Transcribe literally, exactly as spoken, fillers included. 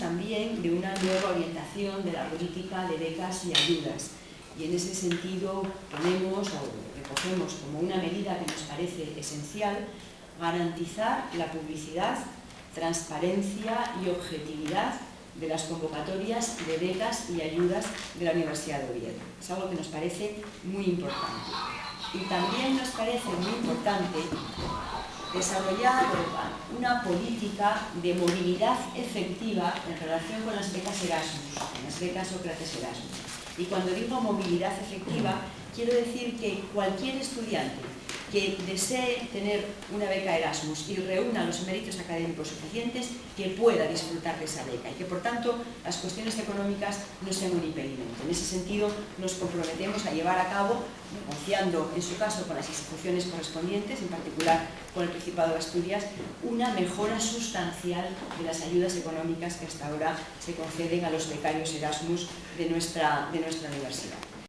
también de una nueva orientación de la política de becas y ayudas. Y en ese sentido ponemos o recogemos como una medida que nos parece esencial garantizar la publicidad, transparencia y objetividad de las convocatorias de becas y ayudas de la Universidad de Oviedo. Es algo que nos parece muy importante. Y también nos parece muy importante desarrollar una política de movilidad efectiva en relación con las becas Erasmus, con las becas Sócrates Erasmus. Y cuando digo movilidad efectiva, quiero decir que cualquier estudiante que desee tener una beca Erasmus y reúna los méritos académicos suficientes, que pueda disfrutar de esa beca y que, por tanto, las cuestiones económicas no sean un impedimento. En ese sentido, nos comprometemos a llevar a cabo, negociando, en su caso, con las instituciones correspondientes, en particular con el Principado de Asturias, una mejora sustancial de las ayudas económicas que hasta ahora se conceden a los becarios Erasmus de nuestra, de nuestra universidad.